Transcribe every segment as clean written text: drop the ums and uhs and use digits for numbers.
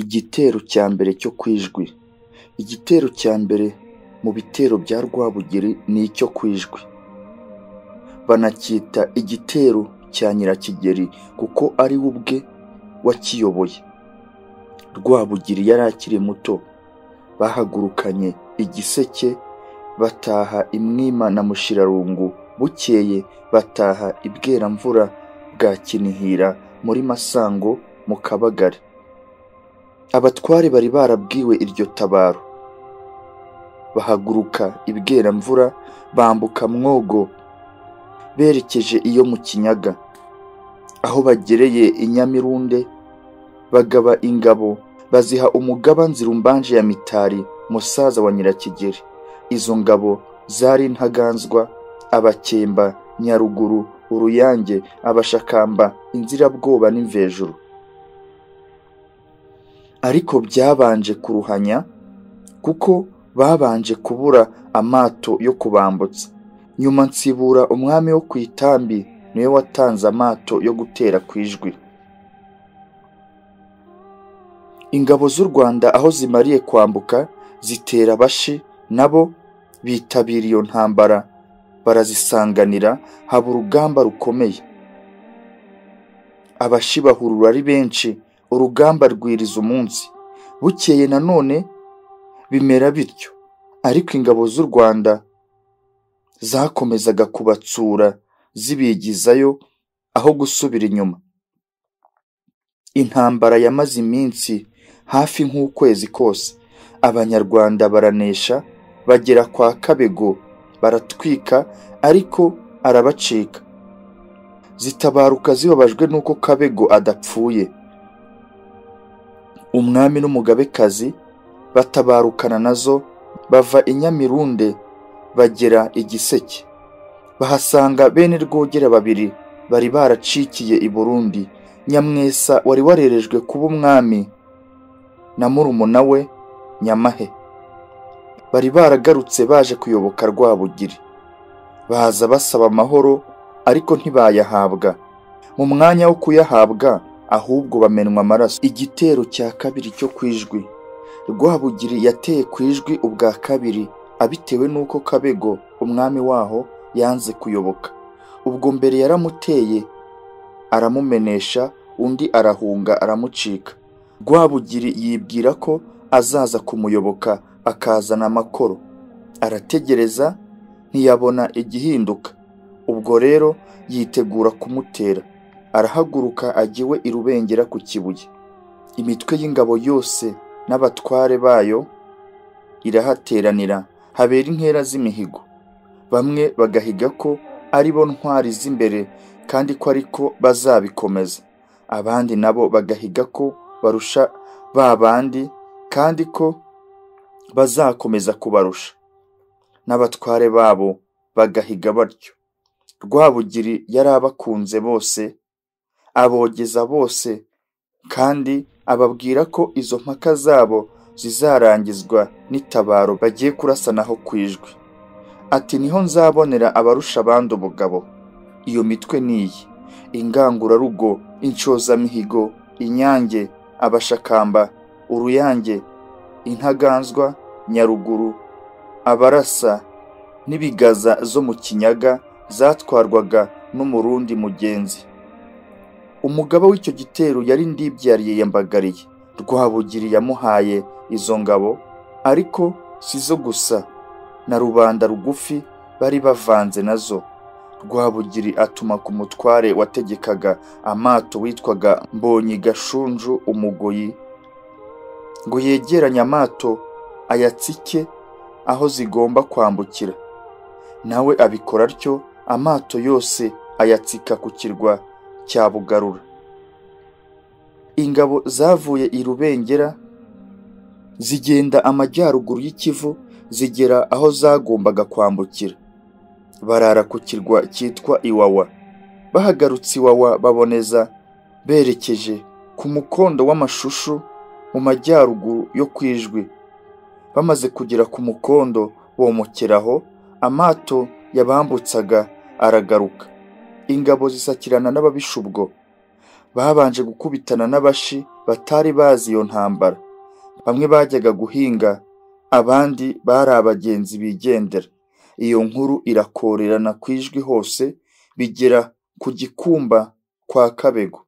Igitero cya mbere cyo ku Ijwi. Igitero cya mbere mu bitero bya Rwabugili ni icyo ku Ijwi. Banacyita igitero cya Nyirakigeli kuko ari we ubwe wakiyoboye. Rwabugili yari akiri muto, bahagurukanye igiseke bataha i Mwima na Mushirarungu, bukeye bataha i Bweramvura bwa Kinihira muri Masango mu Kabagari. Abatware bari barabwiwe iryo tabaro, bahaguruka i Bweramvura bambuka Mwogo berekeje iyo mu Kinyaga. Aho bagereye i Nyamirunde bagaba ingabo baziha umugaba Nzirumbanje ya Mitari musaza wa Nyirakigeli. Izo ngabo zari Intaganzwa, Abakemba, Nyaruguru, Uruyange, Abashakamba, Inzirabwoba n'Imvejuru. Ariko byabanje kuruhanya kuko babanje kubura amato yo kubambutsa. Nyuma Nsibura umwami wo ku Itambi niwe watanze amato yo gutera ku Ijwi. Ingabo z'u Rwanda aho zimariye kwambuka zitera Abashi, nabo bitabira iyo ntambara barazisanganira, haba urugamba rukomeye. Abashi bahurura ari benshi, urugamba rwiriza umunsi. Bukeye nanone bimera bityo, ariko ingabo z'u Rwanda zakomezaga kubatsura zibigizayo aho gusubira inyuma. Intambara yamaze iminsi hafi nk'ukwezi kose. Abanyarwanda baranesha bagera kwa Kabego baratwika, ariko arabacika. Zitabaruka zibabajwe n'uko Kabego adapfuye. Umwami n'umugabekazi batabarukana nazo bava i Nyamirunde bagera i Giseke. Bahasanga bene Rwogera babiri bari baracikiye i Burundi, Nyamwesa wari warerejwe kuba umwami na murumuna we Nyamahe. Bari baragarutse baje kuyoboka Rwabugili. Baza basaba amahoro ariko ntibayahabwa. Mu mwanya wo kuyahabwa ahubwo bamenwa amaraso. Igitero cya kabiri cyo ku Ijwi. Rwabugili yateye ku Ijwi ubwa kabiri abitewe n'uko Kabego umwami waho yanze kuyoboka. Ubwo mbere yaramuteye aramumenesha, undi arahunga aramucika. Rwabugili yibwira ko azaza kumuyoboka akazana amakoro. Arategereza ntiyabona igihinduka. Ubwo rero yitegura kumutera. Arahaguruka ajya iwe i Rubengera ku Kibuye. Imitwe y'ingabo yose n'abatware bayo irahateranira, habera inkera z'imihigo. Bamwe bagahiga ko ari bo ntwari z'imbere kandi ko ariko bazabikomeza. Abandi nabo bagahiga ko barusha ba bandi kandi ko bazakomeza kubarusha. N'abatware babo bagahiga batyo. Rwabugili yari abakunze bose, abogeza bose, kandi ababwira ko izo mpaka zabo zizarangizwa n'itabaro bagiye kurasanaho ku Ijwi. Ati niho nzabonera abarusha abandi ubugabo. Iyo mitwe ni iyi: Ingangurarugo, Inshozamihigo, Inyange, Abashakamba, Uruyange, Intaganzwa, Nyaruguru, Abarasa n'ibigaza zo mu Kinyaga zatwarwaga n'Umurundi Mugenzi. Umugaba w'icyo gitero yari Ndibyariye Yambagariye. Rwabugili yamuhaye izo ngabo, ariko si zo gusa, na rubanda rugufi bari bavanze nazo. Rwabugili atuma ku mutware wategekaga amato witwaga Mbonyigashunju Umugoyi ngo yegeranye amato ayatsike aho zigomba kwambukira. Nawe abikora atyo, amato yose ayatsika ku kirwa cya Bugarura. Ingabo zavuye i Rubengera zigenda amajyaruguru y'Ikivu zigera aho zagombaga kwambukira. Barara ku kirwa cyitwa Iwawa. Bahagarutse Iwawa baboneza berekeje ku mukondo w'Amashushu mu majyaruguru yo ku Ijwi. Bamaze kugera ku mukondo bomokeraho, amato yabambutsaga aragaruka. Ingabo zisakirana n'ababisha ubwo. Babanje gukubitana n'abashi batari bazi iyo ntambara. Bamwe bajyaga guhinga, abandi bari abagenzi bigendera. Iyo nkuru irakorerana ku Ijwi hose, bigera ku Gikumba kwa Kabego.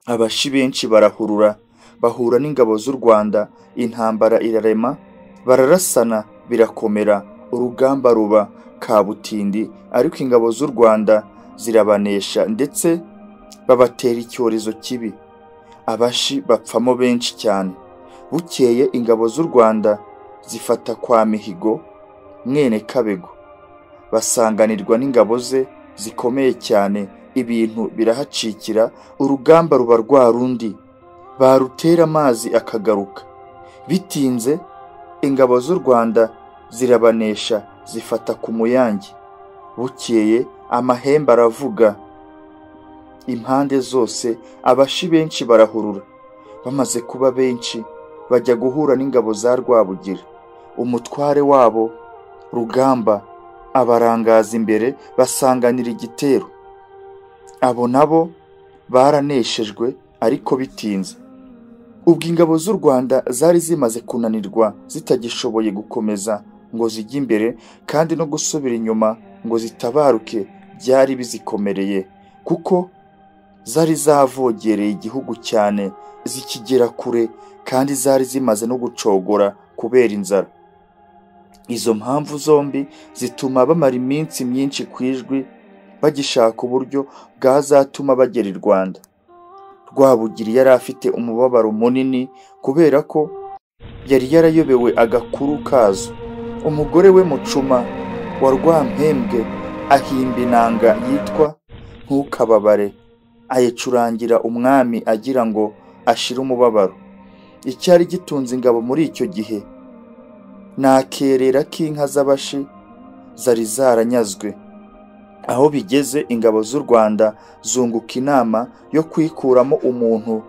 Abashi benshi barahurura, bahura n'ingabo z'u Rwanda, intambara irarema, bararasana birakomera, urugamba ruba kabutindi, ariko ingabo z'u Rwanda zirabanesha ndetse babatera icyorezo kibi. Abashi bapfamo benshi cyane. Bukeye ingabo z'u Rwanda zifata kwa Mihigo mwene Kabego, basanganirwa n'ingabo ze zikomeye cyane, ibintu birahacikira, urugamba ruba rwa rundi, barutera amazi akagaruka. Bitinze ingabo z'u Rwanda zirabanesha, zifata ku Muyange. Bukeye amahembe aravuga impande zose, abashi benshi barahurura. Bamaze kuba benshi bajya guhura n'ingabo za Rwabugiri. Umutware wabo Rugamba abarangaza imbere, basanganira igitero. Abo nabo baraneshejwe ariko bitinze. Ubwo ingabo z'u Rwanda zari zimaze kunanirwa, zitagishoboye gukomeza ngo zijye imbere, kandi no gusubira inyuma ngo zitabaruke byari bizikomereye, kuko zari zavogereye igihugu cyane zikigera kure, kandi zari zimaze no gucogora kubera inzara. Izo mpamvu zombi zituma bamara iminsi myinshi ku Ijwi bagishaka uburyo bwazatuma bagera i Rwanda. Rwabugiri yari afite umubabaro munini kubera ko yari yarayobewe agakuru kazo. Umugore we Mucuma wa Rwampembwe ahimba inanga yitwa Ntukababare, ayicurangira umwami agira ngo ashire umubabaro. Icyari gitunze ingabo muri icyo gihe ni akerera k'inka z'abashi zari zaranyazwe. Aho bigeze ingabo z'u Rwanda zunguka inama yo kwikuramo umuntu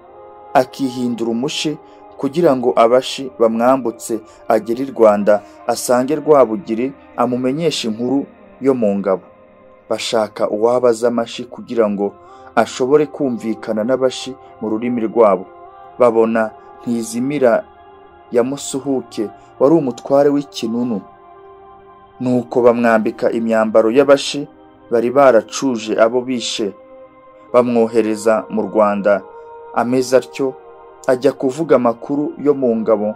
akihindura umushi kugira ngo abashi bamwambutse agere i Rwanda asange Rwabugiri amumenyeshe inkuru yo mu ngabo. Bashaka uwabaza amashi kugira ngo ashobore kumvikana n'abashi mu rurimi rwabo. Babona Ntizimira ya Musuhuke wari umutware w'ikinunu. Nuko bamwambika imyambaro y'abashi bari baracuje abo bishe, bamwohereza mu Rwanda ameze atyo, ajya kuvuga amakuru yo mu ngabo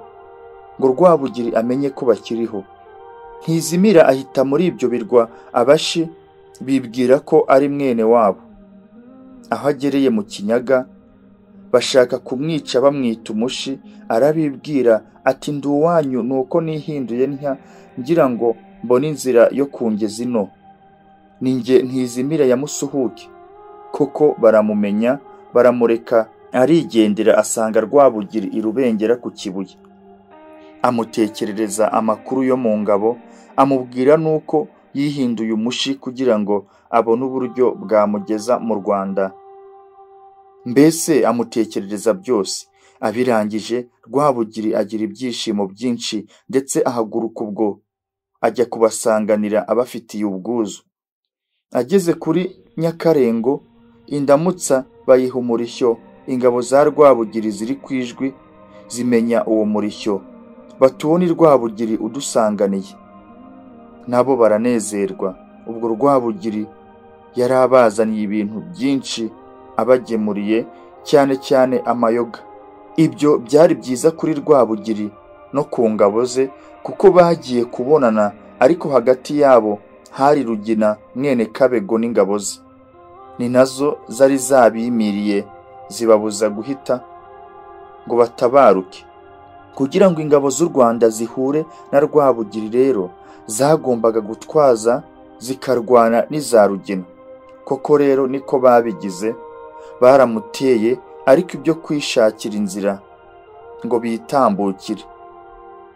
ngo Rwabugiri amenye ko bakiriho. Ntizimira ahita muri ibyo birwa, abashi bibwira ko ari mwene wabo. Aho agereye mu Kinyaga bashaka kumwica bamwita umushi, arabibwira ati ndi uwanyu nuko nihinduye ntya ngira ngo mbone inzira yo kungeza ino. Ni njye Ntizimira ya Musuhuke. Koko baramumenya, baramureka arigendera, asanga Rwabugiri i Rubengera ku Kibuye. Amutekerereza amakuru yo mu ngabo, amubwira nuko yihinduye umushi kugira ngo abone uburyo bwamugeza mu Rwanda. Mbese amutekerereza byose. Abirangije Rwabugiri agira ibyishimo byinshi, ndetse ahaguruka ubwo ajya kubasanganira abafitiye ubwuzu. Ageze kuri Nyakarengo, indamutsa bayiha umurishyo. Ingabo za Rwabugiri ziri ku Ijwi zimenya uwo murishyo, bati ni Rwabugiri udusanganiye. Nabo baranezerwa. Ubwo Rwabugiri yari abazaniye ibintu byinshi abagemuriye, cyane cyane amayoga. Ibyo byari byiza kuri Rwabugiri no ku ngabo ze, kuko bagiye kubonana, ariko hagati yabo hari Rugina mwene Kabego n'ingabo ze. Ni nazo zari zabimiriye zibabuza guhita ngo batabaruke. Kugira ngo ingabo z'u Rwanda zihure na Rwabugiri rero, zagombaga gutwaza zikarwana n'iza Rugina. Koko rero niko babigize, baramuteye, ariko ibyo kwishakira inzira ngo bitambukire.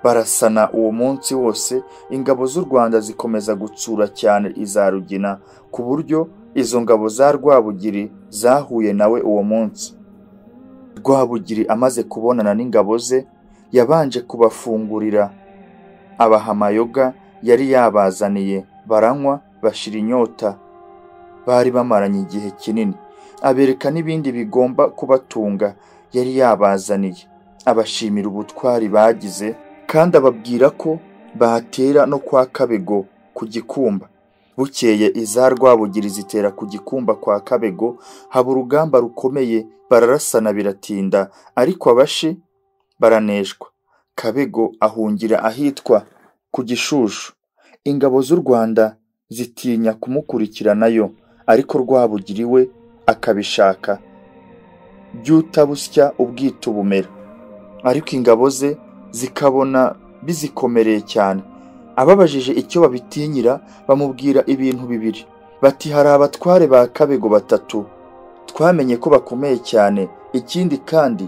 Barasana uwo munsi wose, ingabo z'u Rwanda zikomeza gutsura cyane iza Rugina, ku buryo izo ngabo za Rwabugiri zahuye nawe uwo munsi. Rwabugiri amaze kubonana n'ingabo ze, yabanje kubafungurira, abaha amayoga yari yabazaniye, baranywa bashira inyota bari bamaranye igihe kinini. abereka n'ibindi bigomba kubatunga yari yabazaniye, abashimira ubutwari bagize kandi ababwira ko batera no kwa Kabego ku Gikumba. Bukeye iza Rwabugiri zitera ku Gikumba kwa Kabego, haba urugamba rukomeye, bararasana biratinda, ariko abashi baraneshwa. Kabego ahungira ahitwa ku Gishushu. Ingabo z'u Rwanda zitinya kumukurikiranayo, ariko Rwabugiri we akabishaka by'utabusya ubwita ubumera. Ariko ingabo ze zikabona bizikomereye cyane. Ababajije icyo babitinyira bamubwira ibintu bibiri, bati hari abatware ba Kabego batatu twamenye ko bakomeye cyane, ikindi kandi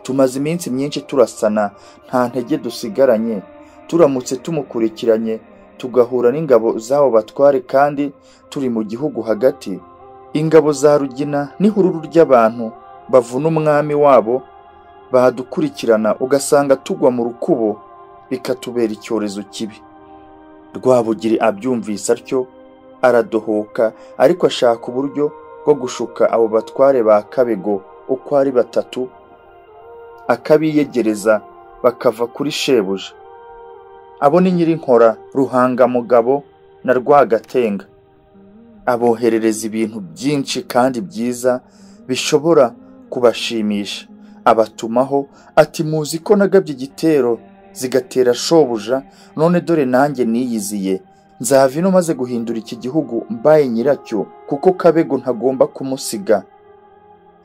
tumaze iminsi myinshi turasana nta ntege dusigaranye, turamutse tumukurikiranye tugahura n'ingabo z'abo batware kandi turi mu gihugu hagati, ingabo za Rugina n'ihururu ry'abantu bavuna umwami wabo badukurikirana, ugasanga tugwa mu rukubo bikatubera icyorezo kibi. Rwabugiri abyumvise atyo aradohoka, ariko ashaka uburyo bwo gushuka abo batware ba Kabego uko ari batatu, akabiyegereza bakava kuri shebuja. Abo ni Nyirinkora, Ruhangamugabo na Rwagatenga. Aboherereza ibintu byinshi kandi byiza bishobora kubashimisha. Abatumaho ati muzi ko nagabye igitero zigatera shobuja, none dore nanjye niyiziye, nzava ino maze guhindura iki gihugu mbaye nyiracyo, kuko Kabego ntagomba kumusiga,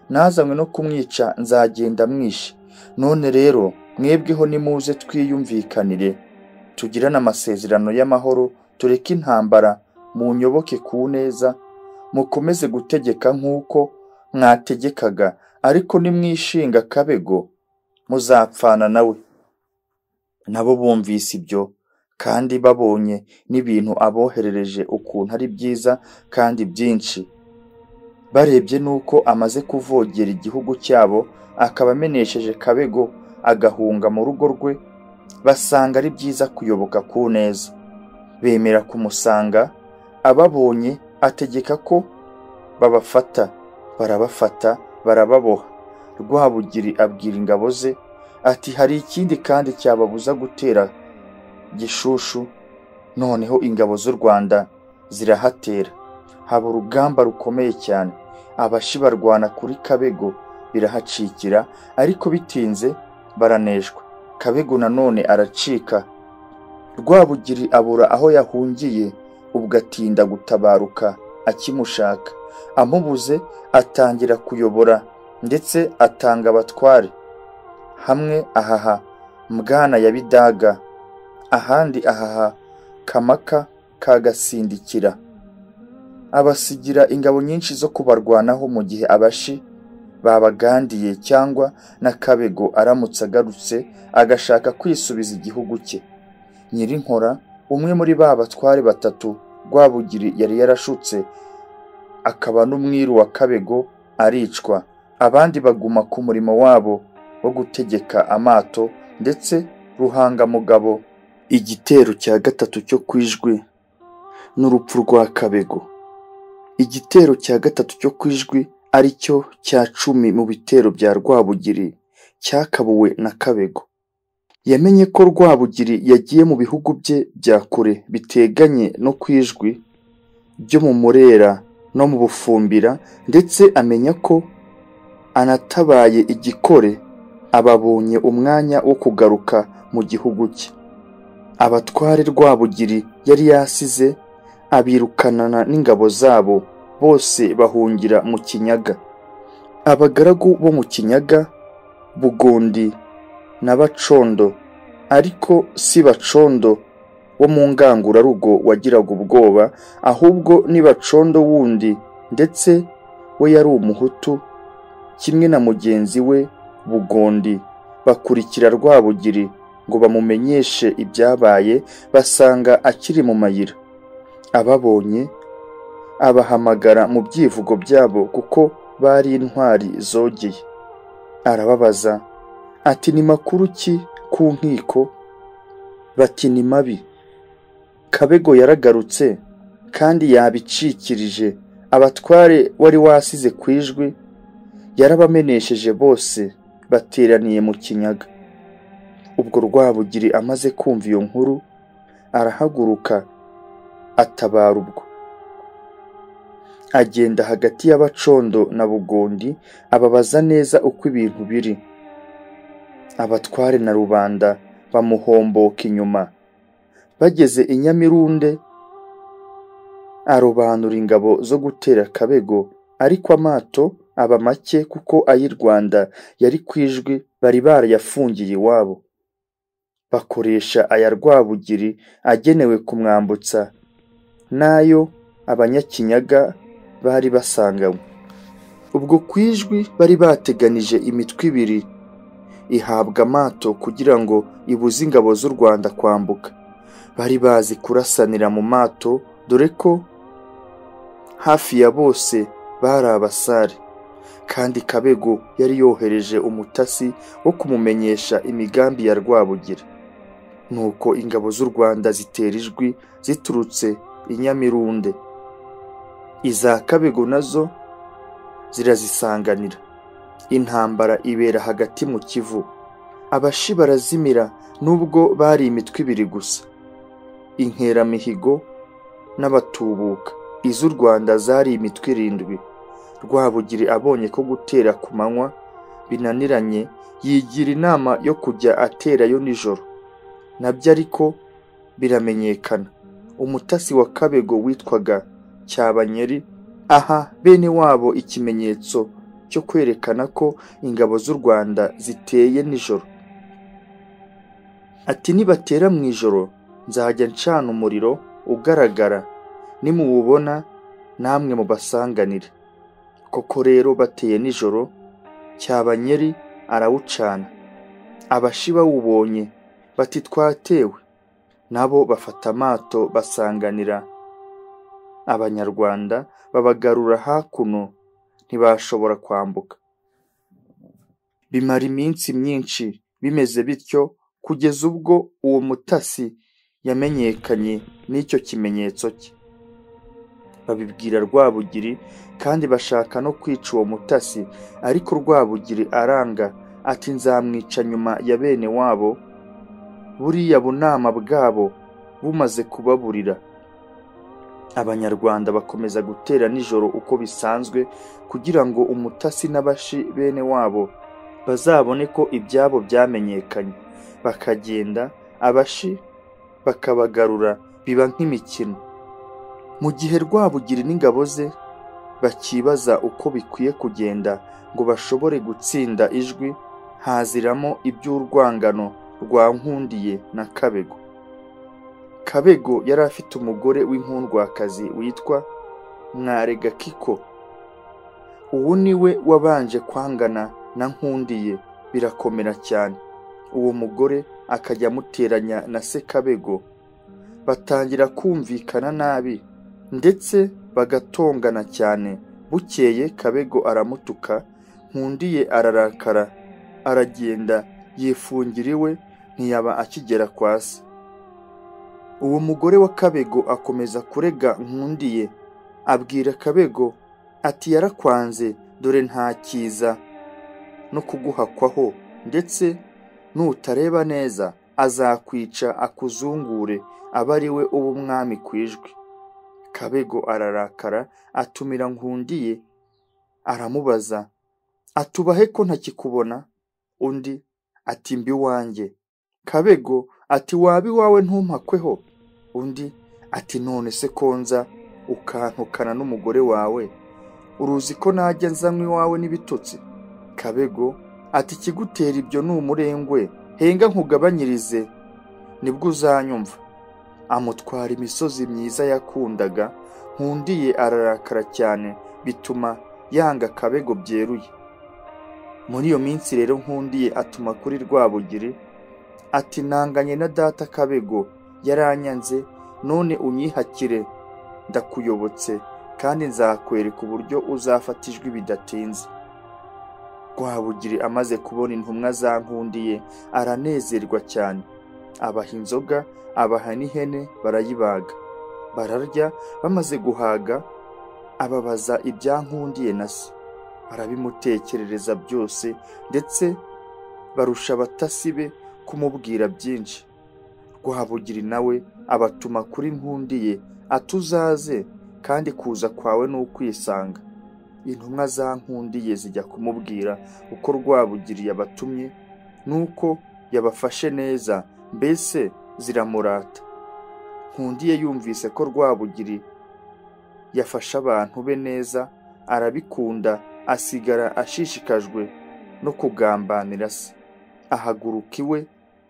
nazanywe no kumwica nzagenda mwishe. None rero mwebweho nimuze twiyumvikanire, tugirane amasezerano y'amahoro, tureke intambara, munyoboke ku neza, mukomeze gutegeka nk'uko mwategekaga, ariko nimwishinga Kabego muzapfana nawe. Nabo bumvise ibyo kandi babonye n'ibintu aboherereje ukuntu ari byiza kandi byinshi, barebye nuko amaze kuvogera igihugu cyabo akaba amenesheje Kabego agahunga mu rugo rwe, basanga ari byiza kuyoboka ku neza. Bemera kumusanga, ababonye ategeka ko babafata, barabafata barababoha. Rwabugiri abwira ingabo ze ati hari ikindi kandi cyababuza gutera Gishushu. Noneho ingabo z'u Rwanda zirahatera, haba urugamba rukomeye cyane, abashi barwana kuri Kabego birahacikira, ariko bitinze baraneshwa. Kabego nanone aracika. Rwabugiri abura aho yahungiye, ubwo atinda gutabaruka akimushaka. Amubuze atangira kuyobora, ndetse atanga abatware hamwe ahaha Mbwana ya Bidaga, ahandi ahaha Kamaka ka Gasindikira. Abasigira ingabo nyinshi zo kubarwanaho mu gihe abashi babagandiye cyangwa na Kabego aramutse agarutse agashaka kwisubiza igihugu cye. Nyirinkora, umwe muri ba batware batatu Rwabugiri yari yarashutse, akaba n'umwiru wa Kabego, aricwa. Abandi baguma ku murimo wabo wo gutegeka amato, ndetse Ruhangamugabo. Igitero cya gatatu cyo kwijwi n'urupfu rwa Kabego. Igitero cya gatatu cyo kwijwi ari cyo cya 10 mu bitero bya Rwabugiri cyakabuwe na Kabego. Yamenye ko Rwabugiri yagiye mu bihugu bye bya kure biteganye no kwijwi byo mu Murera no mu Bufumbira, ndetse amenya ko anatabaye igikore, ababonye umwanya wo kugaruka mu gihugu cye. Abatware Rwabugiri yari yasize abirukanana n'ingabo zabo bose bahungira mu Kinyaga. Abagaragu bo mu Kinyaga, Bugondi na Bacondo, ariko si Bacondo wo mu ngangurarugo wagiraga ubwoba, ahubwo ni Bacondo wundi, ndetse we yari umuhutu kimwe na mugenzi we Bugondi. Bakurikira Rwabugiri ngo bamumenyeshe ibyabaye, basanga akiri mu mayira. Ababonye abahamagara mu byivugo byabo kuko bari intwari zogeye. Arababaza ati ni makuru ki ku nkiko? Bati ni mabi. Kabego yaragarutse kandi yabicikirije, Abatware wari wasize ku Ijwi yarabamenesheje bose bateraniye mu Kinyaga. Ubwo Rwabugiri amaze kumva iyo nkuru arahaguruka atabara ubwo. Agenda hagati y'Abacondo na Bugondi ababaza neza uko ibintu biri. Abatware na rubanda bamuhomboka inyuma. Bageze i Nyamirunde arobanura ingabo zo gutera Kabego, ariko amato aba make kuko ay'i Rwanda yari ku Ijwi bari barayafungiye iwabo. Bakoresha aya Rwabugiri agenewe kumwambutsa n'ayo Abanyakinyaga bari basanganywe. Ubwo ku Ijwi bari bateganije imitwe ibiri ihabwa amato kugira ngo ibuze ingabo z'u Rwanda kwambuka. Bari bazi kurasanira mu mato, dore ko hafi ya bose bari abasare, kandi Kabego yari yohereje umutasi wo kumumenyesha imigambi ya Rwabugiri. Nuko ingabo z'u Rwanda zitera Ijwi ziturutse i Nyamirunde, iza Kabego nazo zirazisanganira. Intambara ibera hagati mu Kivu. Abashi barazimira nubwo bari imitwe ibiri gusa, Inkeramihigo n'Abatubuka. Iz'u Rwanda zari imitwe 7. Rwabugiri abonye ko gutera ku manywa binaniranye, yigira inama yo kujya aterayo nijoro. Nabyo ariko biramenyekana. Umutasi wa Kabego witwaga Cyabanyeri aha bene wabo ikimenyetso cyo kwerekana ko ingabo z'u Rwanda ziteye nijoro. Ati nibatera mu ijoro nzajya ncana umuriro ugaragara, nimuwubona namwe mubasanganire. Koko rero bateye nijoro, Cyabanyeri arawucana. Abashi bawubonye bati twatewe, nabo bafata amato basanganira Abanyarwanda babagarura hakuno, ntibashobora kwambuka. Bimara iminsi myinshi bimeze bityo, kugeza ubwo uwo mutasi yamenyekanye n'icyo kimenyetso cye. Babibwira Rwabugiri kandi bashaka no kwica uwo mutasi, ariko Rwabugiri aranga ati nzamwica nyuma ya bene wabo, buriya bunama bwabo bumaze kubaburira. Abanyarwanda bakomeza gutera nijoro uko bisanzwe kugira ngo umutasi n'abashi bene wabo bazabone ko ibyabo byamenyekanye, bakagenda abashi bakabagarura, biba nk'imikino. Mu gihe Rwabugiri n'ingabo ze bakibaza uko bikwiye kugenda ngo bashobore gutsinda Ijwi, haziramo iby'urwangano rwa Nkundiye na Kabego. Kabego yari afite umugore w'inkundwakazi witwa Mwaregakiko. Uwo niwe wabanje kwangana na Nkundiye birakomera cyane. Uwo mugore akajya amuteranya na se Kabego, batangira kumvikana nabi ndetse bagatongana cyane. Bukeye Kabego aramutuka, Nkundiye ararakara, aragenda yifungira iwe, ntiyaba akigera kwa se. Uwo mugore wa Kabego akomeza kurega Nkundiye, abwira Kabego ati yarakwanze, dore nta kiza no kuguhakwaho, ndetse nutareba neza azakwica akuzungure, abe ari we uba umwami ku Ijwi. Kabego ararakara atumira Nkundiye aramubaza atubahe ko ntakikubona? Undi ati mbi wanjye. Kabego ati waba iwawe ntumpakweho? Undi ati none se konza ukantukana n'umugore wawe, uruzi ko najya nzanywa iwawe n'ibitutsi? Kabego ati ikigutera ibyo ni umurengwe, henga nkugabanyirize nibwo uzanyumva. Amutwara imisozi myiza yakundaga. Nkundiye ararakara cyane bituma yanga Kabego byeruye. Muri iyo minsi rero Nkundiye atuma kuri Rwabugiri ati nanganye na data Kabego yaranyanze, none unyihakire ndakuyobotse, kandi nzakwereka uburyo uzafata Ijwi bidatinze. Rwabugiri amaze kubona intumwa za Nkundiye aranezerwa cyane, abaha inzoga, abaha n'ihene, barayibaga, bararya. Bamaze guhaga Ababaza ibya Nkundiye na se, barabimutekerereza byose, ndetse barusha abatasi be kumubwira byinshi. Rwabugiri nawe abatuma kuri Nkundiye atuzaze, kandi kuza kwawe ni ukwisanga. Intumwa za Nkundiye zijya kumubwira uko Rwabugiri yabatumye nuko yabafashe neza, mbese ziramurata. Nkundiye yumvise ko Rwabugiri yafashe abantu be neza, arabikunda, asigara ashishikajwe no kugambanira se. Ahaguruka iwe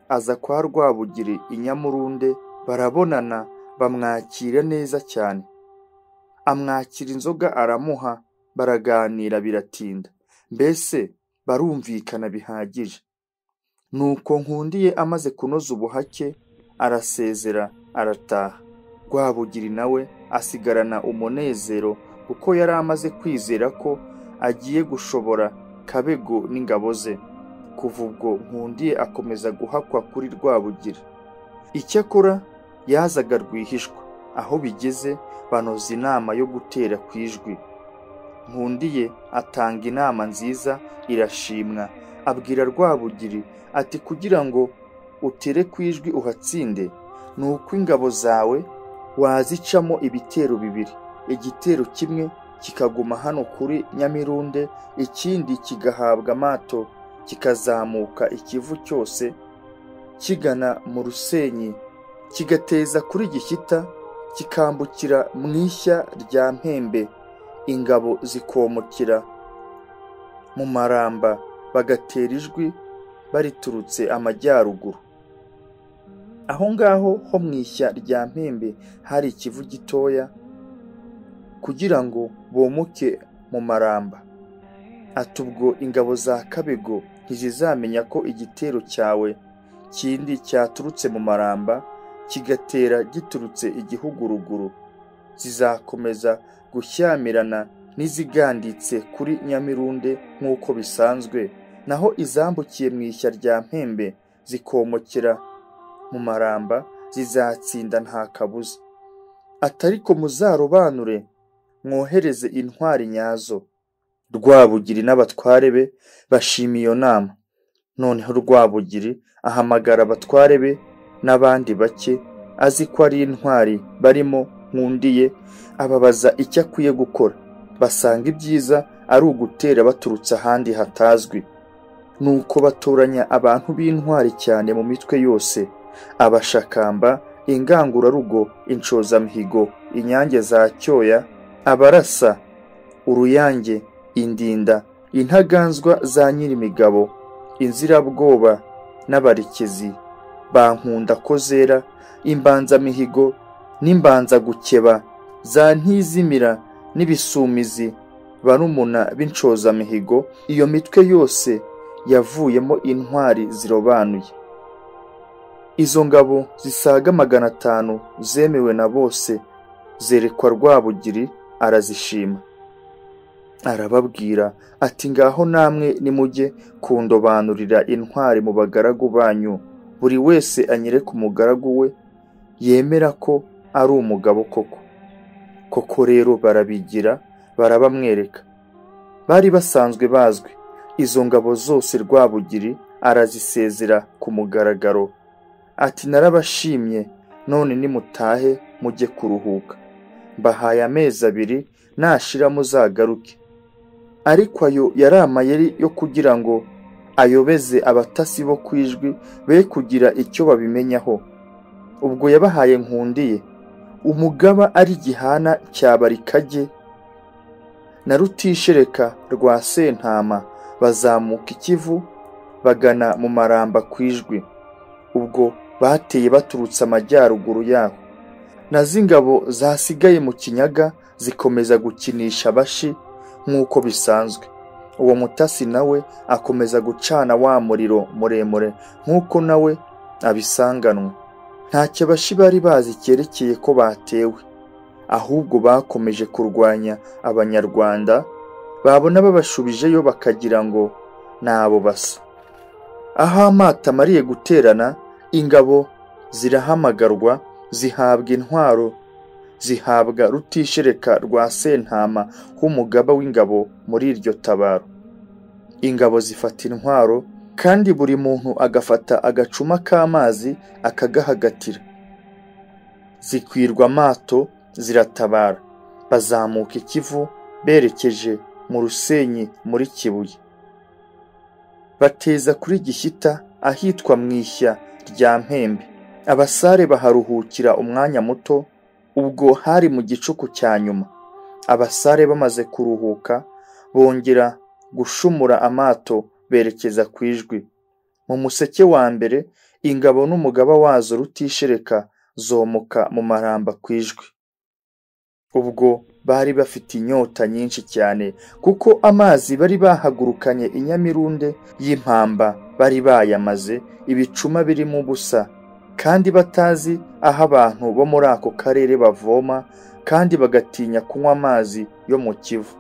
aza kwa Rwabugiri i Nyamurunde, barabonana, bamwakira neza cyane. Amwakira inzoga aramuha, baraganira biratinda, mbese barumvikana bihagije. Nuko Nkundiye amaze kunoza ubuhake arasezera arataha. Rwabugiri nawe asigarana umunezero, kuko yari amaze kwizera ko agiye gushobora Kabego n'ingabo ze. Kuva ubwo Nkundiye akomeza guhakwa kuri Rwabugiri. Icyakora yazaga rwihishwa. Aho bigeze banoza inama yo gutera ku Ijwi. Nkundiye atanga inama nziza irashimwa, abwira Rwabugiri ati kugira ngo utere ku Ijwi uhatsinde, ni uko ingabo zawe wazicamo ibitero bibiri, igitero kimwe kikaguma hano kuri Nyamirunde, ikindi kigahabwa amato kikazamuka ikivu cyose kigana mu Rusenyi, kigateza kuri Gishyita, kikambukira mu Ishya rya Mpembe, ingabo zikomokera mu Maramba, bagatera Ijwi bariturutse amajyaruguru. Aho ngaho ho mu Ishya rya Mpembe hari ikivu gitoya, kugira ngo bomoke mu Maramba. Ati ubwo ingabo za Kabego ntizizamenya ko igitero cyawe kindi cyaturutse mu Maramba kigatera giturutse igihugu ruguru, zizakomeza gushyamirana n'iziganditse kuri Nyamirunde nk'uko bisanzwe, naho izambukiye mu Ishya rya Mpembe zikomokera mu Maramba zizatsinda nta kabuza. Atariko muzarobanure mwohereze intwari nyazo. Rwabugiri n'abatware be bashima iyo nama. Noneho Rwabugiri ahamagara abatware be n'abandi bake azi ko ari intwari barimo Nkundiye, ababaza icyo akwiye gukora. Basanga ibyiza ari ugutera baturutse ahandi hatazwi. Nuko batoranya abantu b'intwari cyane mu mitwe yose, abashakamba, ingangurarugo, inshozamihigo, inyange za Cyoya, abarasa, uruyange, indinda, intaganzwa za Nyirimigabo, inzirabwoba n'abarekezi bankunda ko zera, imbanzamihigo n'imbanzagukeba za Ntizimira n'ibisumizi, barumuna b'inshozamihigo. Iyo mitwe yose yavuyemo intwari zirobanuye. Izo ngabo zisaga 500 zemewe na bose zerekwa Rwabugiri, arazishima. Arababwira ati ngaho namwe nimujye kundobanurira intwari mu bagaragu banyu, buri wese anyereke umugaragu we yemera ko ari umugabo koko. Koko rero barabigira, barabamwereka. Bari basanzwe bazwi. Izo ngabo zose Rwabugiri arazisezera ku mugaragaro, ati narabashimye, none nimutahe mujye kuruhuka, mbahaye amezi 2, nashira muzagaruke. Ariko ayo yari amayeri yo kugira ngo ayobeze abatasi bo ku Ijwi be kugira icyo babimenyaho. Ubwo yabahaye Nkundiye umugaba ari Gihana cya Barikage na Rutishereka rwa Sentama, bazamuka ikivu bagana mu Maramba ku Ijwi. Ubwo bateye baturutse amajyaruguru yaho. Nazo ingabo zasigaye mu Kinyaga zikomeza gukinisha abashi nk'uko bisanzwe. Uwo mutasi nawe akomeza gucana wa muriro muremure nk'uko nawe abisanganwe. Ntacyo abashi bari bazi cyerekeye ko batewe, ahubwo bakomeje kurwanya Abanyarwanda, babona babashubijeyo bakagira ngo nabo basa. Aho amato amariye guterana, ingabo zirahamagarwa, zihabwa intwaro Zihabwa Rutishereka rwa Sentama h'umugaba w'ingabo muri iryo tabaro. Ingabo zifata intwaro, kandi buri muntu agafata agacuma k'amazi akagahagatira. Zikwirwa amato ziratabara, bazamuka Ikivu berekeje mu Rusenyi muri Kibuye. Bateza kuri Gishyita ahitwa Mwishya rya Mpembe. Abasare baharuhukira umwanya muto, ubwo hari mu gicuku cya nyuma. Abasare bamaze kuruhuka bongera gushumura amato berekeza ku Ijwi. Mu museke wa mbere ingabo n'umugaba wazo Rutishereka zomoka mu Maramba ku Ijwi. Ubwo bari bafite inyota nyinshi cyane, kuko amazi bari bahagurukanye i Nyamirunde y'impamba bari bayamaze, ibicuma birimo ubusa, kandi batazi aho abantu bo muri ako karere bavoma, kandi bagatinya kunywa amazi yo mu Kivu.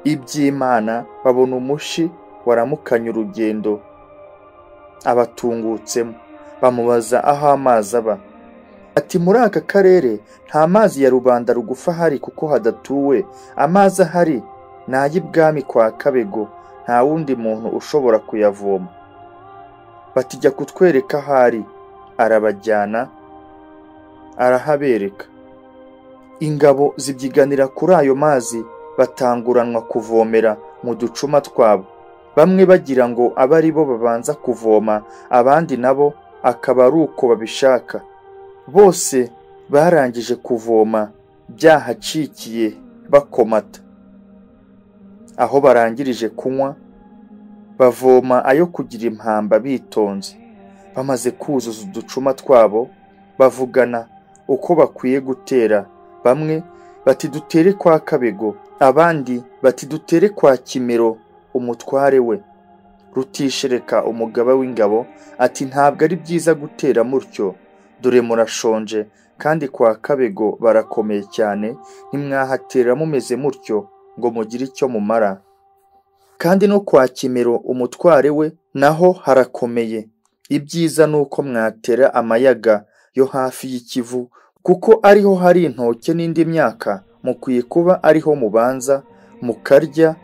Iby'Imana babona umushi waramukanye urugendo abatungutsemo, bamubaza aho amazi aba. Ati muri aka karere nta mazi ya rubanda rugufa ahari kuko hadatuwe, amazi ahari ni ay'ibwami kwa Kabego, nta wundi muntu ushobora kuyavoma. Bati jya kutwereka aho ari. Arabajyana arahabereka. Ingabo zibyiganira kuri ayo mazi, batanguranwa kuvomera mu ducuma twabo. Bamwe bagira ngo abe ari bo babanza kuvoma, abandi nabo akaba ari uko babishaka. Bose barangije kuvoma byahacikiye bakomata. Aho barangirije kunywa bavoma ayo kugira impamba bitonze. Bamaze kuzuza uducuma twabo bavugana uko bakwiye gutera. Bamwe bati dutere kwa Kabego, abandi bati dutere kwa Kimero umutware we. Rutishereka umugaba w'ingabo ati ntabwo ari byiza gutera mutyo, dore murashonje kandi kwa Kabego barakomeye cyane, ntimwahatera mumeze mutyo ngo mugire icyo mumara. Kandi no kwa Kimero umutware we naho harakomeye. Ibyiza nuko mwatera amayaga yo hafi y'Ikivu, kuko ariho hari intoke n'indi myaka, mukwiye kuba ariho mubanza mukarya,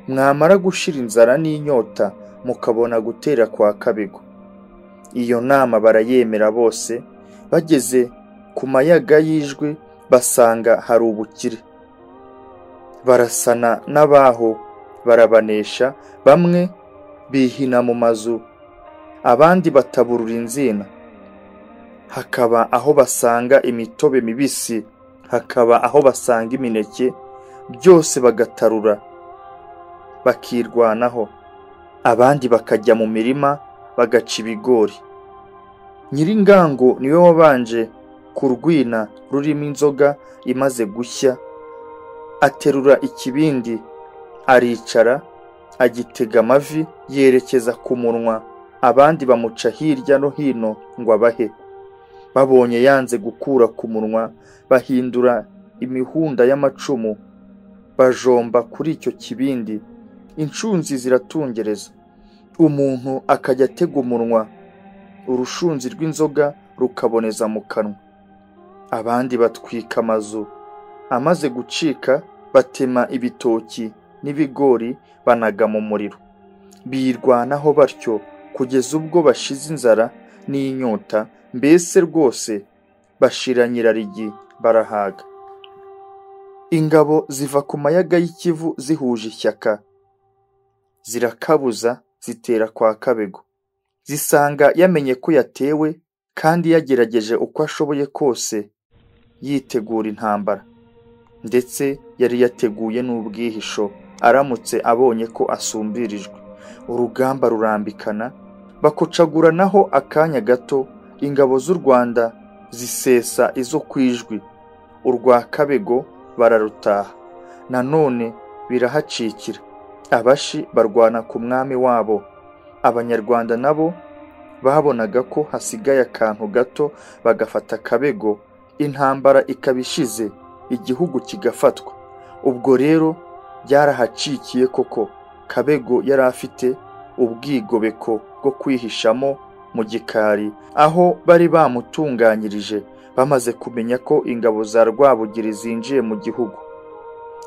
mwamara gushira inzara n'inyota mukabona gutera kwa Kabego. Iyo nama barayemera bose. Bageze ku mayaga y'Ijwi basanga hari ubukire, barasana n'abaho barabanesha. Bamwe bihina mu mazu, abandi bataburura inzina. Hakaba aho basanga imitobe mibisi, hakaba aho basanga imineke, byose bagatarura bakirwanaho. Abandi bakajya mu mirima bagaca ibigori. Nyiringango niwe wabanje kurwina rurimo inzoga imaze gushya, aterura ikibindi aricara agitega amavi yerekeza ku munwa. Abandi bamuca hirya no hino ngo abahe. Babonye yanze gukura ku munwa, bahindura imihunda y'amacumu bajomba kuri icyo kibindi. Inshunzi ziratungereza, umuntu akajya atega umunwa, urushunzi rw'inzoga rukaboneza mu kanwa. Abandi batwika amazu amaze gucika, batema ibitoki n'ibigori banaga mu muriro. Birwanaho batyo kugeza ubwo bashize inzara n'inyota, mbese rwose bashira nyirarigi barahaga. Ingabo ziva ku mayaga y'Ikivu zihuje ishyaka, zirakabuza zitera kwa Kabego. Zisanga yamenye ko yatewe, kandi yagerageje uko ashoboye kose yitegura intambara, ndetse yari yateguye n'ubwihisho aramutse abonye ko asumbirijwe. Urugamba rurambikana, bakocaguranaho akanya gato. Ingabo z'u Rwanda zisesa izo ku Ijwi, urwa Kabego bararutaha. Nanone birahacikira. Abashi barwana ku mwami wabo. Abanyarwanda nabo babonaga ko hasigaye akantu gato bagafata Kabego, intambara ikaba ishize, igihugu kigafatwa. Ubwo rero byarahacikiye koko. Kabego yari afite ubwigobeko bwo kwihishamo mu gikari aho bari bamutunganyirije. Bamaze kumenya ko ingabo za Rwabugiri zinjiye mu gihugu.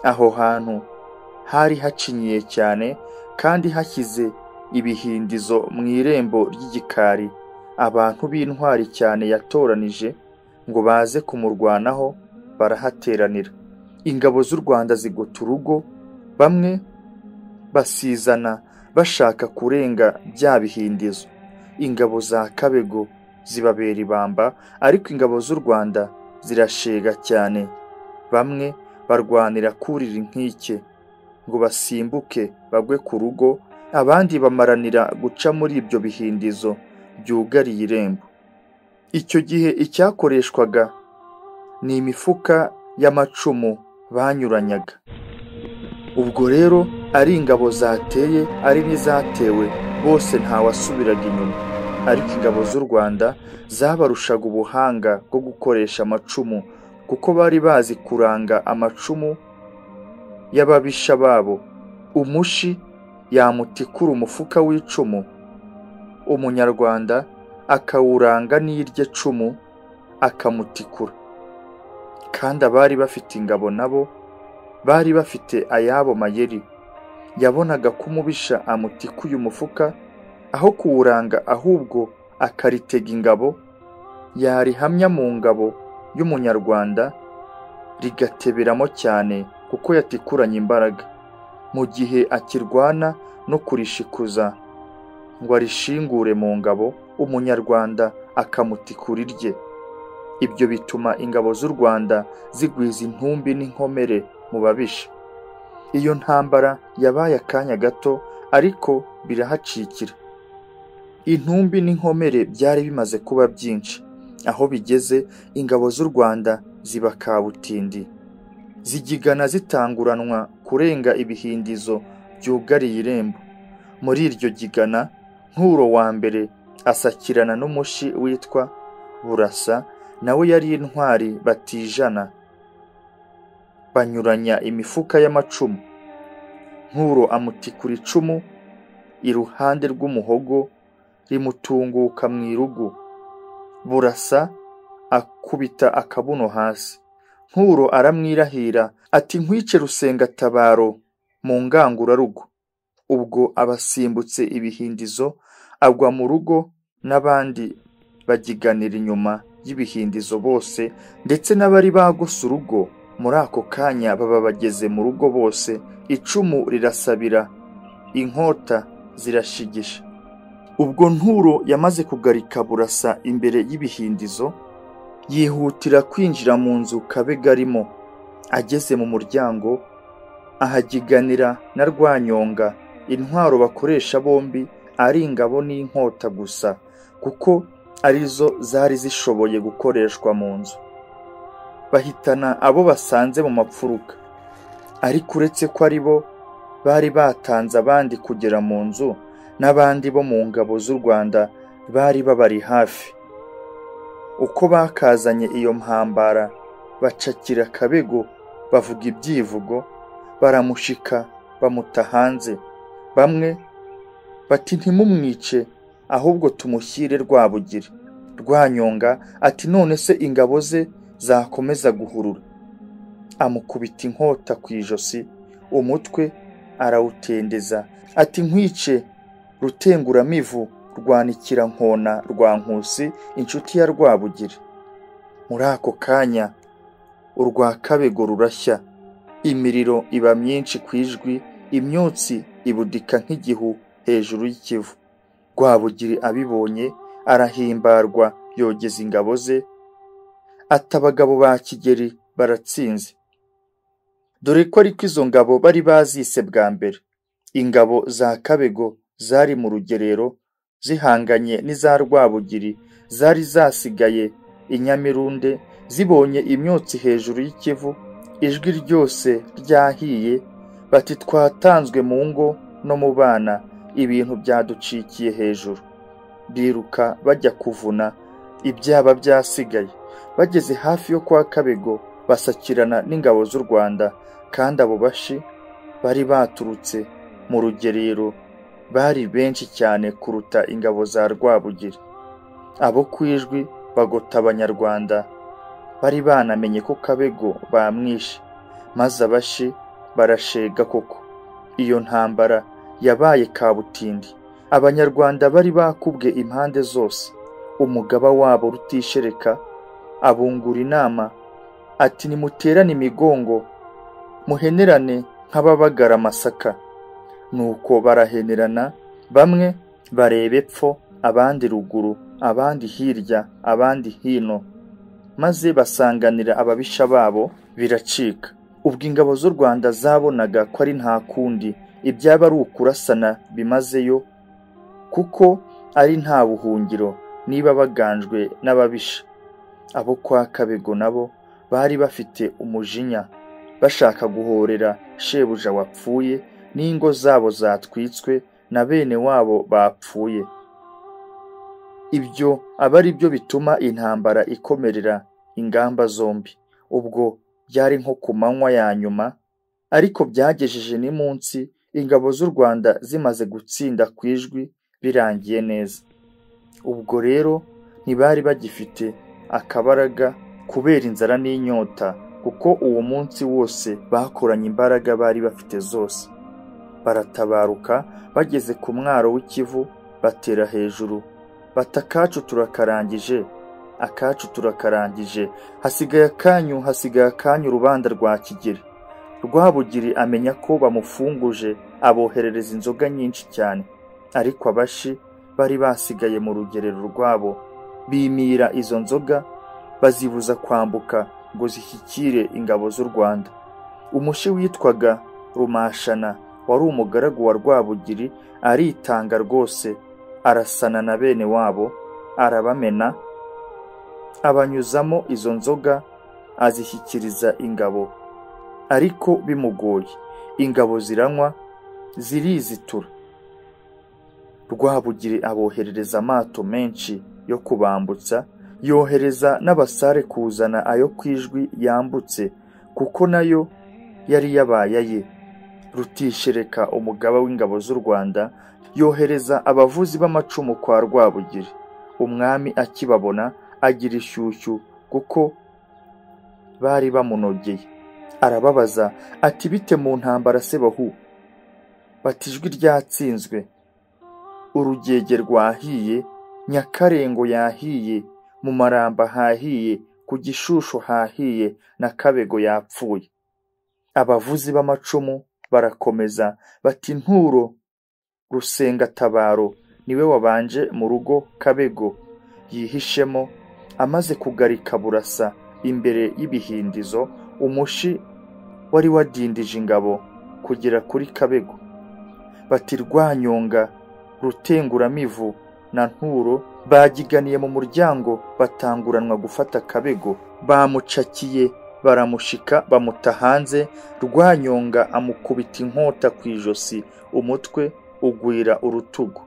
Aho hantu hari hacinyiye cyane kandi hashyize ibihindizo mu irembo ry'igikari, abantu b'intwari cyane yatoranije ngo baze kumurwanaho barahateranira. Ingabo z'u Rwanda zigota urugo, bamwe basizana bashaka kurenga bya bihindizo. Ingabo za Kabego zibabera ibamba, ariko ingabo z'u Rwanda zirashega cyane. Bamwe barwanira kurira inkike ngo basimbuke bagwe ku rugo, abandi bamaranira guca muri ibyo bihindizo byugariye irembo. Icyo gihe icyakoreshwaga ni imifuka y'amacumu banyuranyaga. Ubwo rero ari ingabo zateye ari n'izatewe bose ntawasubiraga inyuma. Ariko ingabo z'u Rwanda zabarushaga ubuhanga bwo gukoresha amacumu, kuko bari bazi kuranga amacumu y'ababisha babo. Umushi yamutikura umufuka w'icumu, Umunyarwanda akawuranga n'irye cumu akamutikura. Kandi abari bafite ingabo nabo bari bafite ayabo mayeri. Yabonaga ko umubisha amutikuye umufuka, aho kuwuranga ahubwo akaritega ingabo, yarihamya mu ngabo y'Umunyarwanda rigateberamo cyane kuko yatikuranye imbaraga. Mu gihe akirwana no kurishikuza ngo arishingure mu ngabo, Umunyarwanda akamutikura irye. Ibyo bituma ingabo z'u Rwanda zigwiza intumbi n'inkomere mu babisha. Iyo ntambara yabaye akanya gato, ariko birahacikira. Intumbi n'inkomere byari bimaze kuba byinshi. Aho bigeze ingabo z'u Rwanda ziba kabutindi, zigigana zitanguranwa kurenga ibihindizo byugariye irembo. Muri iryo gigana Nturo wa mbere asakirana n'umushi witwa Burasa, nawe yari intwari batijana. Banyuranya imifuka y'amacumu. Nturo amutikura icumu iruhande rw'umuhogo rimutunguka mu irugu. Burasa akubita akabuno hasi. Nturo aramwirahira ati nkwice Rusengatabaro mu ngangurarugo. Ubwo abasimbutse ibihindizo agwa mu rugo, n'abandi bagiganira inyuma y'ibihindizo bose, ndetse n'abari bagose urugo. Muri ako kanya baba bageze mu rugo bose, icumu rirasabira, inkota zirashigisha. Ubwo Nturo yamaze kugarika Burasa imbere y'ibihindizo, yihutira kwinjira mu nzu Kabega arimo. Ageze mu muryango ahagiganira na Rwanyonga, intwaro bakoresha bombi ari ingabo n'inkota gusa, kuko arizo zari zishoboye gukoreshwa mu nzu. Bahitana abo basanze mu mapfuruka. Ariko uretse ko ari bo bari batanze abandi kugera mu nzu, n'abandi bo mu ngabo z'u Rwanda bari babari hafi. Uko bakazanye iyo mpambara bacakira Kabego, bavuga ibyivugo, baramushika bamuta hanze. Bamwe bati ntimumwice ahubwo tumushyire Rwabugiri. Rwanyonga ati none se ingabo ze zakomeza guhurura. Amukubita inkota ku ijosi, umutwe arawutendeza ati nkwice Rutenguramivu rwanikira nkona rwa Nkusi inshuti ya Rwabugiri. Muri ako kanya urwa Kabego rurashya, imiriro iba myinshi ku ijwi, imyotsi ibudika nk'igihu hejuru y'ikivu. Rwabugiri abibonye arahimbarwa, yogeza ingabo ze ati abagabo ba Kigeli baratsinze. Dore ko ariko izo ngabo bari bazise bwa mbere. Ingabo za Kabego zari mu rugerero zihanganye n'iza Rwabugiri zari zasigaye i Nyamirunde, zibonye imyotsi hejuru y'ikivu, ijwi ryose ryahiye, bati twatanzwe mu ngo no mu bana, ibintu byaducikiye hejuru. Biruka bajya kuvuna ibyaba byasigaye. Bageze hafi yo kwa Kabego basakirana n'ingabo z'u Rwanda, kandi abo bashi bari baturutse mu rugerero bari benshi cyane kuruta ingabo za Rwabugiri. Abo ku ijwi bagota Abanyarwanda Bari banamenye ko Kabego bamwishe, maze abashi barashega koko. Iyo ntambara yabaye kabutindi. Abanyarwanda bari bakubwe impande zose. Umugaba wabo Rutishereka abungura inama ati nimuterane imigongo muhenerane nk'ababagara amasaka. Nuko barahenerana, bamwe bareba epfo, abandi ruguru, abandi hirya, abandi hino, maze basanganira ababisha babo biracika. Ubwo ingabo z'u Rwanda zabonaga ko ari nta kundi, ibyaba ari ukurasana bimazeyo, kuko ari nta buhungiro niba baganjwe n'ababisha. Abo kwa Kabego nabo bari bafite umujinya, bashaka guhorera shebuja wapfuye n'ingo zabo zatwitswe na bene wabo bapfuye. Ibyo aba ari byo bituma intambara ikomerera ingamba zombi. Ubwo byari nko ku manywa ya nyuma, ariko byagejeje ni munsi ingabo z'u Rwanda zimaze gutsinda ku Ijwi birangiye neza. Ubwo rero ntibari bagifite akabaraga kubera inzara n'inyota, kuko uwo munsi wose bakoranye imbaraga bari bafite zose. Baratabaruka bageze ku mwaro w'Ikivu, batera hejuru bati akacu turakarangije, akacu turakarangije, hasigaye akanyu, hasigaye akanyu rubanda rwa Kigeli. Rwabugiri amenya ko bamufunguje, aboherereza inzoga nyinshi cyane. Ariko abashi bari basigaye mu rugerero rwabo bimira izo nzoga, bazibuza kwambuka ngo zishyikire ingabo z'u Rwanda. Umushi witwaga Rumashana wari umugaragu wa Rwabugiri aritanga rwose, arasana na bene wabo, arabamena, abanyuzamo izo nzoga azishyikiriza ingabo, ariko bimugoye. Ingabo ziranywa zirizitura. Rwabugiri aboherereza amato menshi yo kubambutsa, yohereza n'abasare kuzana ayo ku Ijwi yambutse, kuko nayo yari yabaye aye. Rutishereka umugaba w'ingabo z'u Rwanda yohereza abavuzi b'amacumu kwa Rwabugiri. Umwami akibabona agira ishyushyu kuko bari bamunogeye. Arababaza ati bite mu ntambara se bahu? Bati Ijwi ryatsinzwe, urugege rwahiye, Nyakarengo yahiye, mu Maramba hahiye, ku Gishushu hahiye, na Kabego yapfuye. Abavuzi b'amacumu barakomeza bati Nturo Rusengatabaro niwe wabanje mu rugo Kabego yihishemo, amaze kugarika Burasa imbere y'ibihindizo, umushi wari wadindije ingabo kugera kuri Kabego. Bati Rwanyonga, Rutenguramivu na Nturo bagiganiye mu muryango, batanguranwa gufata Kabego. Bamucakiye baramushika, bamuta hanze. Rwanyonga amukubita inkota ku ijosi, umutwe ugwira urutugu.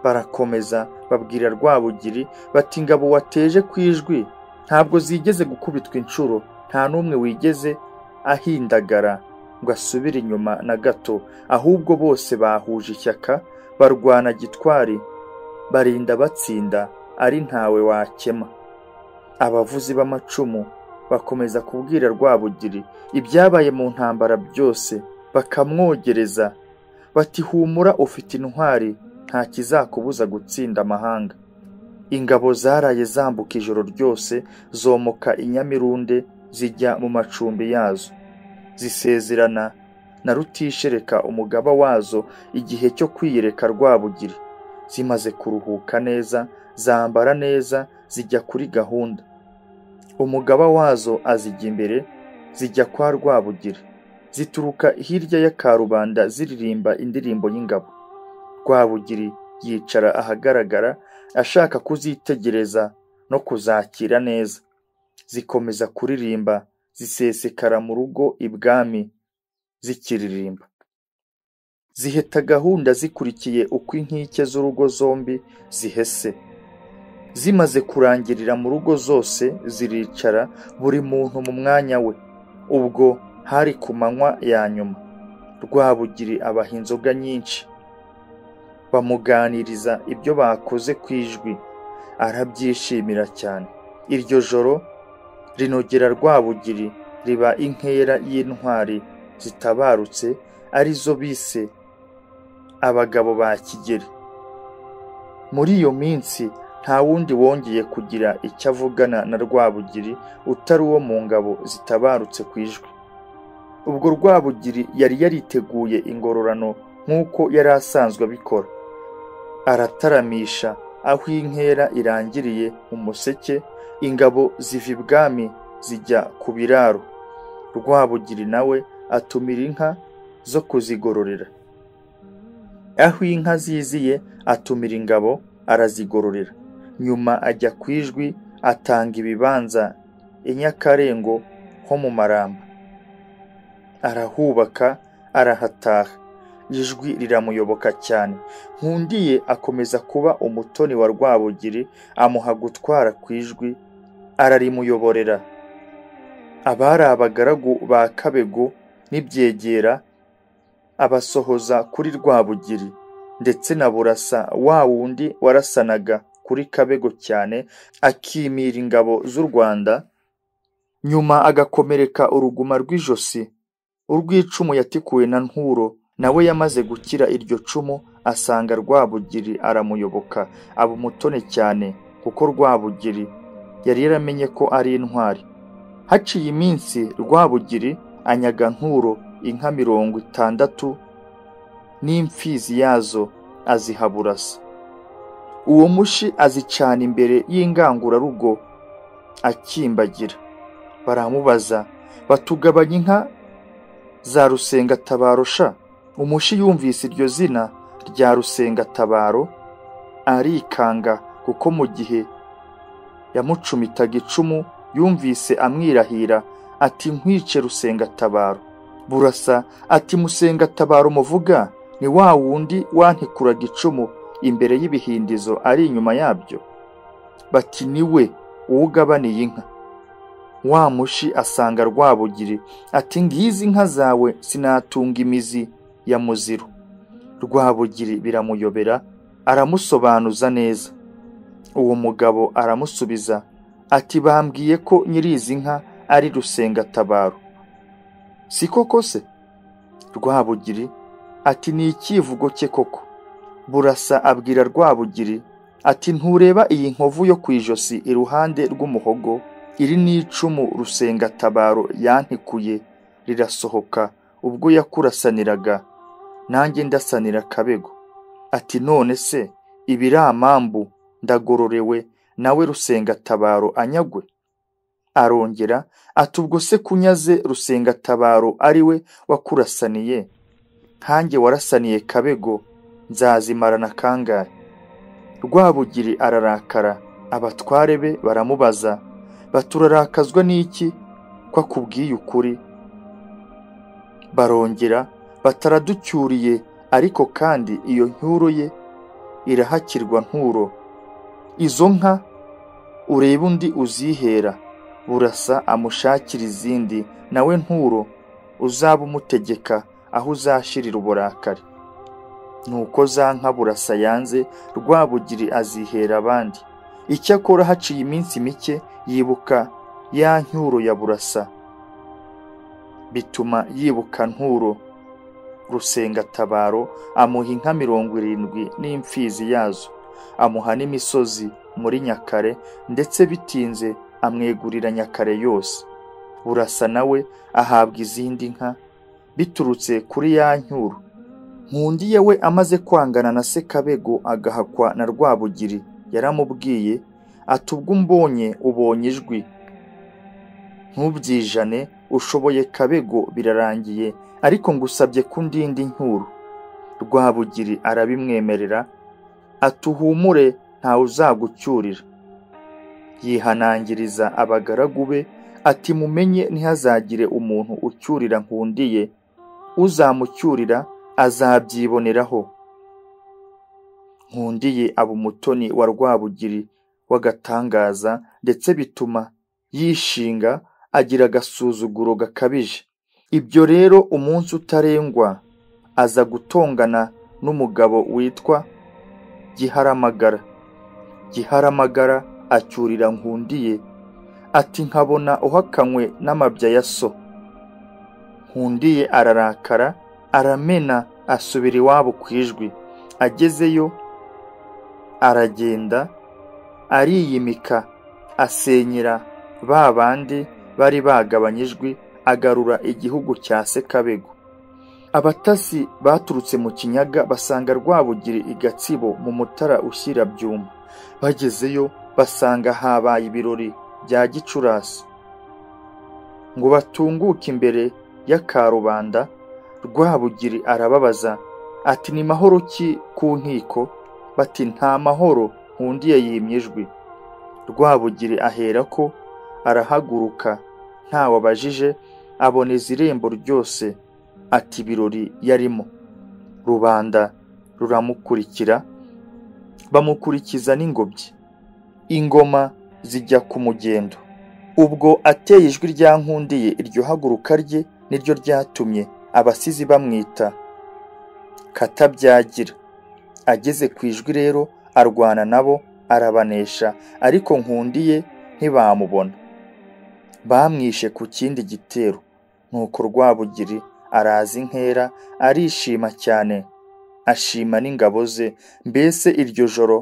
Barakomeza babwira Rwabugiri bati ingabo wateje ku Ijwi ntabwo zigeze gukubitwa inshuro, nta n'umwe wigeze ahindagara ngo asubire inyuma na gato, ahubwo bose bahuje ishyaka barwana gitwari, barinda batsinda ari ntawe wakema. Abavuzi b'amacumu bakomeza kubwira Rwabugiri ibyabaye mu ntambara byose, bakamwogereza bati humura ufite intwari, nta kizakubuza gutsinda amahanga. Ingabo zaraye zambuka ijoro ryose, zomoka i Nyamirunde zijya mu macumbi yazo, zisezerana na Rutishereka umugaba wazo igihe cyo kwiyereka Rwabugiri. Zimaze kuruhuka neza, zambara neza, zijya kuri gahunda. Umugaba wazo azijya imbere, zijya kwa Rwabugiri. Zituruka hirya ya Karubanda ziririmba indirimbo y'ingabo. Rwabugiri yicara ahagaragara ashaka kuzitegereza no kuzakira neza. Zikomeza kuririmba, zisesekara mu rugo ibwami zikiririmba. Ziheta gahunda zikurikiye uko inkike z'urugo zombi zihese. Zimaze kurangirira mu rugo zose ziricara, buri muntu mu mwanya we. Ubwo hari ku manywa ya nyuma. Rwabugiri abaha inzoga nyinshi, bamuganiriza ibyo bakoze ku Ijwi, arabyishimira cyane. Iryo joro rinogera Rwabugiri riba inkera y'intwari zitabarutse, arizo bise abagabo ba Kigeli. Muri iyo minsi nta wundi wongeye kugira icyo avugana na Rwabugiri utari uwo mu ngabo zitabarutse ku Ijwi. Ubwo Rwabugiri yari yariteguye ingororano nk'uko yari asanzwe abikora, arataramisha aho inkera irangiriye mu museke, ingabo ziva ibwami zijya ku biraro. Rwabugiri nawe atumira inka zo kuzigororera. Aho inka ziziye atumira ingabo arazigororera. Nyuma ajya ku Ijwi atanga ibibanza i Nyakarengo ho mu Maramba, arahubaka arahataha. Ijwi riramuyoboka cyane. Nkundiye akomeza kuba umutoni wa Rwabugiri, amuha gutwara ku Ijwi ararimuyoborera. Abari abagaragu ba Kabego n'ibyegera abasohoza kuri Rwabugiri, ndetse na Burasa wa wundi warasanaga kuri Kabego cyane akimira ingabo z'u Rwanda, nyuma agakomereka uruguma rw'ijosi urw'icumu yatikuwe na Nturo. Nawe yamaze gukira iryo cumu asanga Rwabugiri aramuyoboka, aba umutoni cyane kuko Rwabugiri yari yaramenye ko ari intwari. Haciye iminsi Rwabugiri anyaga Nturo inka 60 n'imfizi yazo aziha Burasa. Uwo mushi azicana imbere y'ingangurarugo akimbagira. Baramubaza batugabanya inka za Rusengatabaro sha? Umushi yumvise iryo zina rya Rusengatabaro arikanga, kuko mu gihe yamucumitaga icumu yumvise amwirahira ati nkwice Rusengatabaro. Burasa ati Musengatabaro muvuga ni wa wundi wantikuraga icumu imbere y'ibihindizo ari inyuma yabyo? Bati niwe uwugabaniye inka. Wa mushi asanga Rwabugiri ati ngizi inka zawe sinatunga imizi ya muziro. Rwabugiri biramuyobera aramusobanuza neza. Uwo mugabo aramusubiza ati bambwiye ko nyirizi nka ari Rusengatabaro. Si koko se? Rwabugiri ati ni ikivugo cye koko. Burasa abwira Rwabugiri ati ntureba iyi nkovu yo ku ijosi iruhande rw'umuhogo? Iri ni icumu Rusengatabaro yantikuye rirasohoka ubwo yakurasaniraga, nanjye ndasanira Kabego. Ati none se ibiramambu ndagororewe nawe Rusengatabaro anyagwe? Arongera ati ubwo se kunyaze Rusengatabaro ari we wakurasaniye, nkanjye warasaniye Kabego nzazimarana kangahe? Rwabugiri ararakara, abatware be baramubaza baturarakazwa n'iki ko akubwiye ukuri? Barongera bataraducyuriye, ariko kandi iyo ncyuro ye irahakirwa Nturo. Izo nka ureba undi uzihera. Burasa amushakira izindi, nawe Nturo uzaba umutegeka aho uzashirira uburakari. Nuko za nka Burasa yanze, Rwabugiri azihera abandi. Icyakora haciye iminsi mike yibuka ya ncyuro ya Burasa, bituma yibuka Nturo. Rusengatabaro amuha inka 70 n'imfizi yazo, amuha n'imisozi muri Nyakare, ndetse bitinze amwegurira Nyakare yose. Burasa nawe ahabwa izindi nka biturutse kuri ya ncyuro. Nkundiye we amaze kwangana na se Kabego agahakwa na Rwabugiri, yaramubwiye ati ubwo umbonye ubonye Ijwi, ntubyijane, ushoboye Kabego birarangiye, ariko ngusabye kundinda incyuro. Rwabugiri arabimwemerera ati uhumure ntawe uzagucyurira. Yihanangiriza abagaragu be ati mumenye ntihazagire umuntu ucyurira Nkundiye, uzamucyurira azabyiboneraho. Nkundiye aba umutoni wa Rwabugiri w'agatangaza, ndetse bituma yishinga agira agasuzuguro gakabije. Ibyo rero umunsi utarengwa aza gutongana n'umugabo witwa Giharamagara. Giharamagara acyurira Nkundiye Ati nkabona uhakanywe n'amabya ya so. Nkundiye ararakara, aramena, asubira iwabo ku Ijwi. Agezeyo aragenda ariyimika, asenyera ba bandi bari bagabanye Ijwi, agarura igihugu cya Sekabego. Abatasi baturutse mu Kinyaga basanga Rwabugiri i Gatsibo mu Mutara ushyira Byumba. Bagezeyo basanga habaye ibirori bya Gicurasi. Ngo batunguke imbere y'akarubanda, Rwabugiri arababaza ati ni mahoro ki ku nkiko? Bati nta mahoro, Nkundiye yimye Ijwi. Rwabugiri aherako arahaguruka ntawe abajije, aboneza irembo ryose, ati ibirori yarimo. Rubanda ruramukurikira, bamukurikiza n'ingobyi. Ingoma zijya ku mugendo. Ubwo ateye ijwi rya Nkundiye, iryo haguruka rye niryo ryatumye abasizi bamwita Katabyagira. Ageze ku Ijwi rero arwana nabo arabanesha, ariko Nkundiye ntibamubona. Bamwishe ku kindi gitero. Nuko Rwabugiri araza inkera, arishima cyane, ashima n'ingabo ze. Mbese iryo joro